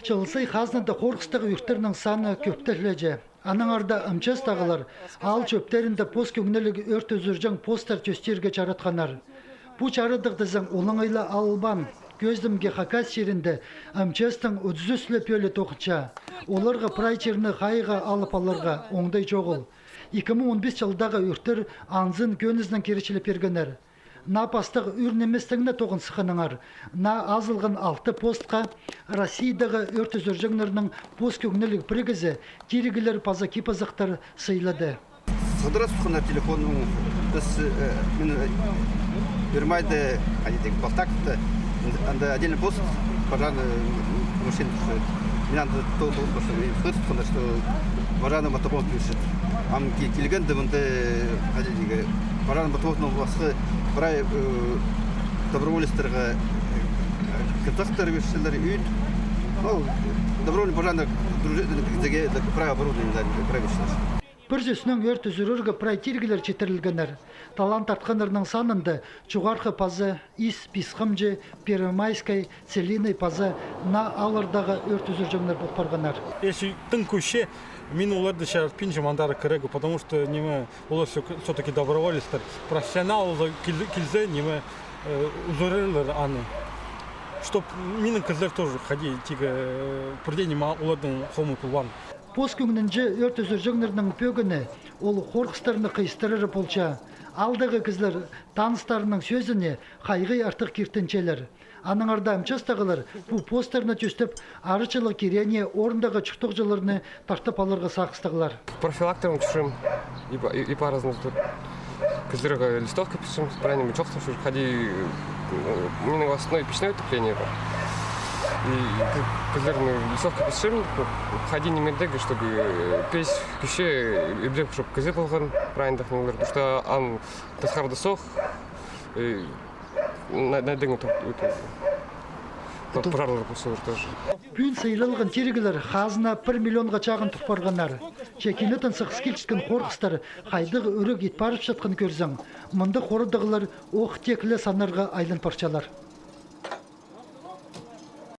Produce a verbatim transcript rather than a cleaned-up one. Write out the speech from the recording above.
Чыл сай хазнада хорғыстығ ӧӧртернің саны кӧптелче. Аннаңар даа МЧС-тағылар аал чӧптерінде пос кӧңніліг ӧӧрт ӱзӱрҷең посттар тӧстирге чаратханнар. Пу чарадығ тізең олаңай ла албаан. Кӧзідімге, Хакас чирінде МЧС-тің отыс ӱс ле пӧлии тоғынча. Оларға прай чирні хайығға алып аларға оңдай чоғыл. Ікі муң он пис чылдағы ӧӧртер анзын кӧнізінең киречілеп пиргеннер. Наа пастағы ӱр ниместең не тоғын сыхханнаңар, наа азылған алты постха Россиядағы ӧӧрт ӱзӱрҷеңнернің пос кӧңніліг пірігізі тиріглер паза кип-азахтар сыйлады. Сығдыра сыхханнар телефоннаң, піс, э, мин, э, Первомайда, хайди, Балтаковта, анда отдельный пост, пожарный, э, машина, что мин анда то, то, что мин хыр сыхханнар, что пожарный мотопомпа пирче. Ам ки-, килгенде мында, э, хайди, пожарный мотопомпаның пасха прай, э, доброволецтарға, э, контактар пирчелер, ӱн. Ну, добровольный пожарный дружи-, прай оборудование, да, прай пирчелер. Пір сӧснең, ӧӧрт ӱзӱрерге прай тиріглер читірілгеннер. Талаан тартханнарның санында Чоғархы Паза, Ис, Писхымҷы, Первомайскай, Целинный Паза, наа ааллардағы ӧӧрт ӱзӱрҷеңнер пол парғаннар. Если тың кӧрче, мин оларды чаратпинчам андар кірерге, потому что, ниме, олар всё-таки доброволецтер. Профессионал кил-, килзе, ниме, э, ӱзӱрерлер аны. Чтоб минің кізілер тоже хайди, тигі, э, пірдее ниме олардың хомай полбаан. Пос кӧңнінҷе ӧӧрт ӱзӱрҷеңнернің пӧгіні ол хорғыстарны хыйыстырары полча. Аалдағы кізілер таныстарының сӧзіне хайығ артых киртінчелер. Аннаңар даа МЧС-тағылар пу постарны тӧстеп, арачылығ кирее орындағы чуртағҷыларны тартып аларға сағыстығлар. Профилактикаң тӱзірем, и па-, и, и по-разному тут. Кізілерге листовка пирчем, прай ниме чоохтапчам, хайди, э, минің основной печное отопление пар. И кі-, кізілерге листовка пирчем, хайди нимедегі, чтобы, э, пес кӱсче, ибде, чтоб кізі полған, прайындағ нимелер, потому что ам тасхарда соох, э, на-, найдың то-, то-, то-, пожарлар полчалар тоже. Пӱӱн сыйлалған тиріглер хазна пір миллионға чағын тух парғаннар. Че кинетін сығыс килчеткен хорғыстар хайдағ ӱрек ит парып чатхан кӧрзең, мындағ хорыдығлар ох тек ле саннарға айлан парчалар.